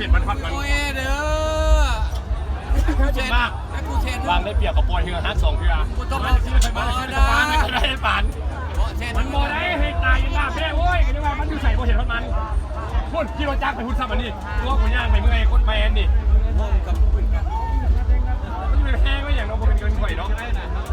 ເປັນບັນພັດມັນ ໂອ້ຍເດີ ເຈັບມາກ ແລ້ວກູເຈັບ ບາງໄດ້ປຽບກໍປ່ອຍເຮືອຫັກສອງເທື່ອ ບໍ່ຕ້ອງເອົາ ມັນຊິໄປມາ ບໍ່ໄດ້ ໄດ້ປານ ບໍ່ເຈັບ ມັນບໍ່ໄດ້ໃຫ້ຕາຍຢູ່ໜ້າແພ້ ໂອ້ຍ ກໍຍັງວ່າມັນຢູ່ໃສ ບໍ່ເຫັນຮອດມັນ ພຸ້ນ ຂີ່ລົດຈັກໄປພຸ້ນຊ້ຳ ອັນນີ້ ຕົວກູຍ່າງໄປເມື່ອຍ ຄົນແມ່ນນີ້ ມັນຊິໄປແພງໄວ້ຫຍັງເນາະ ບໍ່ເປັນເງິນຂ້ອຍເນາະ.